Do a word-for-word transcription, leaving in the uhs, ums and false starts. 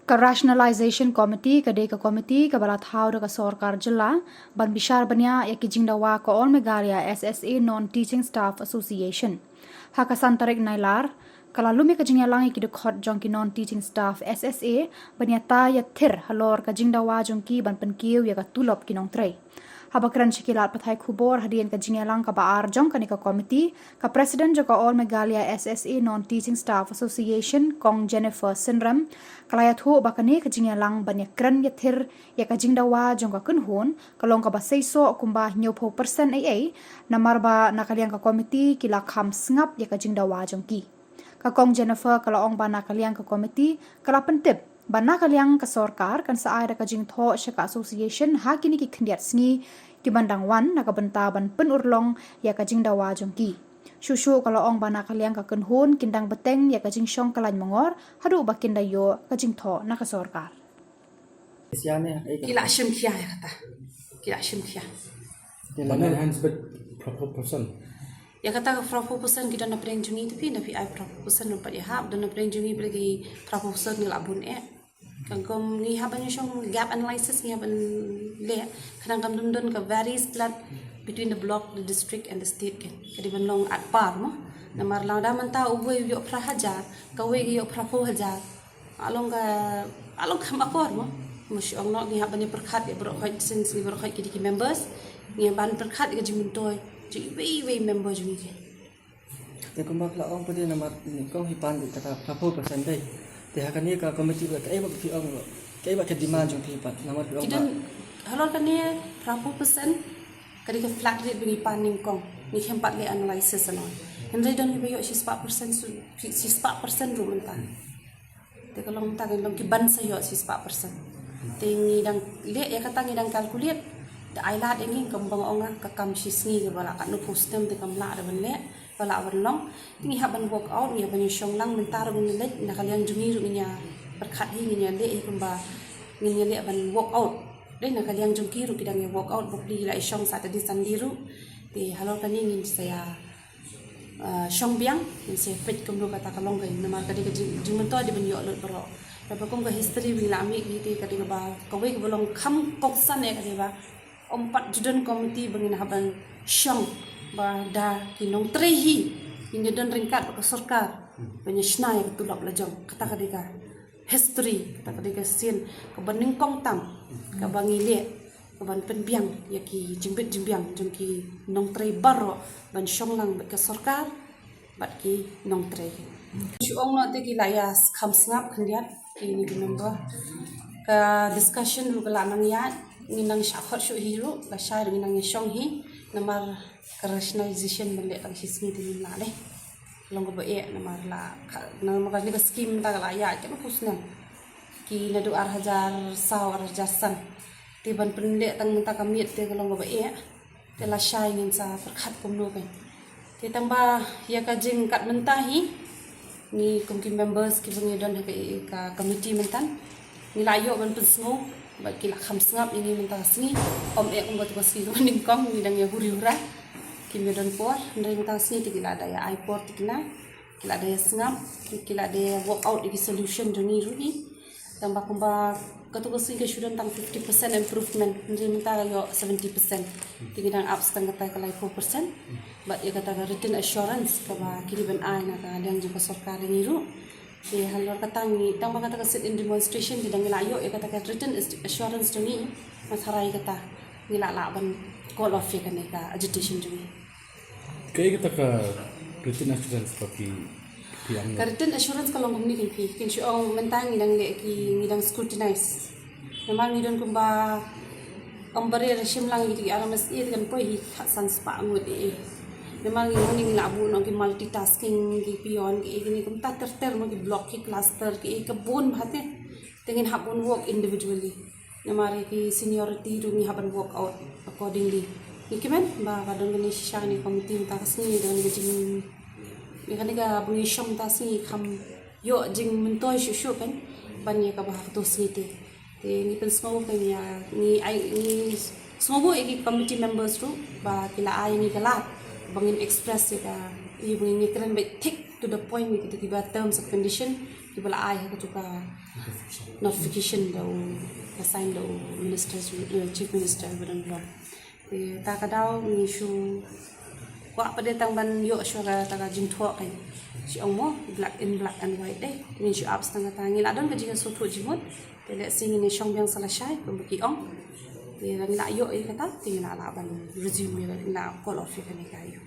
Ka Rationalization Committee ka dei ka komiti kaba la thaw da ka sorkar jylla ban bishar bniah ïa ki jingdawa ka All Meghalaya S S A Non Teaching Staff Association. Ha ka san tarik Nailar, ka la lum ïa ka jingïalang ïa ki dkhot jong ki Non Teaching Staff S S A ban ïatai ïathir halor ka jingdawa jong ki ban pynkiew ïa ka tulop ki nongtrei. Haba kren sha ki lad pathai khubor hadien ka jingïalang kaba ar jong kane ka komiti, ka President jong ka All Meghalaya S S A Non Teaching Staff Association, Kong Jennifer Synrem, ka la ïathuh ba kane ka jingïalang ban ïakren ïathir ïa ka jingdawa jong ka kynhun ka long kaba seisoh kumba hynñiewphew percent ei ei, namar ba na ka liang ka komiti ki la kham sngap ïa ka jingdawa jong ki. Ka Kong Jennifer ka la ong ba na ka liang ka komiti ka la pyntip ba na ka liang ka sorkar kan sa ai da ka jingthoh sha ka association ha kine ki khyndiat sngi kiban dang wan na ka bynta ban pynurlong ïa ka jingdawa jong ki. Shuh shuh ka la ong ba na ka liang ka kynhun kin dang bteng ïa ka jingshong ka lain mangor haduh ba kin da ïoh ka jingthoh na ka sorkar. Ki la shim khia ïa kata. Ki la shim khia. Ki la enhance bad proportion. Ïa kata ka proportion ki don na pdeng jong ngi, te phi, na phi ai proportion, na pat ïa hap don na pdeng jong ngi, pdeng ki proportion ngi la bun eh. Kan kum ngi hap ban shong gap analysis, ngi hap ban leh khnang kan don don ka varies blood between the block, the district and the state kan. Ka dei ban long at par mo. Namar lada mynta uwei u ïoh phra hajar, kawei ka ïoh phraphew hajar. Along ka, along kam akor mo. Mo shu ong noh ngi hap ban ïa pyrkhat ïa baroh khoit, since ngi baroh khoit ki dei ki members. Ngi hap ban pyrkhat ïa ka jingmyntoi jong iwei iwei member jong ngi. Te kumba ka la ong pat de namar nyngkong hi pan beit kata phraphew percent dei. Te ha kane ka committee ba kaei ba phi ong, kaei ba ka demand jong phi pat namar phi ong. Ki don ba halor kane phraphew percent ka dei ka flat rate ba ngi pan nyngkong. Ngi khlem pat leh analysis ano. Hynrei don kiba ïoh shispah percent su, shispah percent ruh mynta. Te ka long mynta ka long kiban sa ïoh shispah percent. Te ngi dang leh ïa kata, ngi dang calculate. Da ai lad ïa ngi, kumba nga ong nga, ka kam shisngi kaba lah katno phew snem te kam lah da ban leh, ba lah ban long. Te ngi hap ban work out, ngi hap ban ïa shong lang, mynta ruh ngin leit na ka liang jong ngi ruh ngin ïa pyrkhat hi, ngin ïa leh hi kumba ngin ïa leh ban work out. Dei na ka liang jong ki ruh ki dang ïa work out, bad ki la ïa shong Saturday Sunday ruh. Te halor kane ngin sa ïa ah, shong biang, ngin sa peit kumno kata ka long ka, namar ka dei ka jing, jingmyntoi dei ban ïoh lut baroh. Kaba kum ka history ba ngi la mih hi te ka dei kaba, kawei kaba long kham kongsan eh ka dei ba ym pat ju don committee ba ngin hap ban shong ba da ki nongtrei hi ngin ïa don ryngkat bad ka sorkar ban ïa shna ïa ka tulop la jong. Kata ka dei ka history, kata ka dei ka sien kaba nyngkong tam kaba ngi leh, kaban pynbiang ïa ki jingbit jingbiang jong ki nongtrei baroh ban shong lang bad ka sorkar bad ki nongtrei. Shu ong noh te ki la ïa kham sngap khyndiat kine ki member. Ka discussion ruh ka la nang ïaid, ngin nang shah khot shuh hi ruh, lashai ruh ngin nang ïa shong hi namar ka rationalization ban leh tang shisngi te ngim lah leh. Ka long kaba eh namar la ka, namar kane ka scheme mynta ka la ïaid katno phew snem. Ki naduh ar hajar saw, ar hajar san. Te ban pynleh tang mynta ka miet te ka long kaba eh. Te lashai ngin sa pyrkhat kumno kan. Te tang ba ïa ka jingkat mynta hi, ngi kum ki members kiba ngi don ha ka, ka committee mynta, ngi la ïoh ban pynsngew bad ki la kham sngap ïa ngi mynta ka sngi. Ym eh kumba tu ka sngi kaba nyngkong ngi dang ïa huri hura. Kim ïa don por, hynrei mynta ka sngi te ki la da ïa ai por te kine, ki la da ïa sngap, ki la da ïa work out ïa ki solution jong ngi ruh hi. Tang ba kumba katu ka sngi ka shu don tang fifty percent improvement, hynrei mynta ka ïoh seventy percent. Te ngi dang ap sa tang kata ka laiphew percent. Bad ïa kata ka written assurance kaba ki dei ban ai na ka liang jong ka sorkar ïa ngi ruh. Te halor kata ngi, tang ba kata ka sit in demonstration te da ngi la ïoh ïa kata ka written assurance jong ngi, nga tharai kata ngi la lah ban call off ïa kane ka agitation jong ngi. Kaei kata ka written assurance ba phi, phi ong? Ka written assurance ka long kumne kan phi, kin shu ong mynta ngi dang leh ki, ngi dang scrutinize. Namar ngi don kumba ym ba re re shim lang ïa ki R M S A te kan poi hi khatsan spah ngut eh. Namar ngi, ngi la buh noh ki multitasking, ki peon, ki, ki ni kumta ter ter mo, ki block, ki cluster, ki, ka bun bha te. Te ngin hap ban work individually. Namar ki seniority ruh ngi hap ban work out accordingly. Ngi kmen ba ka don kane shisha kane committee mynta ka sngi, don ka jing, ïa kane kaba ngi shong mynta ka sngi kham ïoh jingmyntoi shuh shuh kan ban ïa kaba ha kato sngi te. Te ngi pynsngew kan ïa, ngi ai, ngi sngew ïa ki committee members ruh ba ki la ai ngi ka lad ba ngin express ïa ka, ïa ba ngin kren beit thik to the point ïa kita kiba terms of condition. ba la ai ha katu ka notification da u, ka sign da u minister, eh, chief minister ba dang don. Te ta ka daw ngi shu kwah pat de tang ban ïoh shuwa ka ta ka jingthoh ka. Shi ong mo black, in black and white de. Ngi shu ap sa tang kata, ngi la don ka jingsngewthuh jingmut. Te lehse ngin ïa shong biang sa lashai kumba ki ong. Te ngi la ïoh ïa kata te ngi la lah ban resume ïa, ngi la call off ïa kane ka ïa.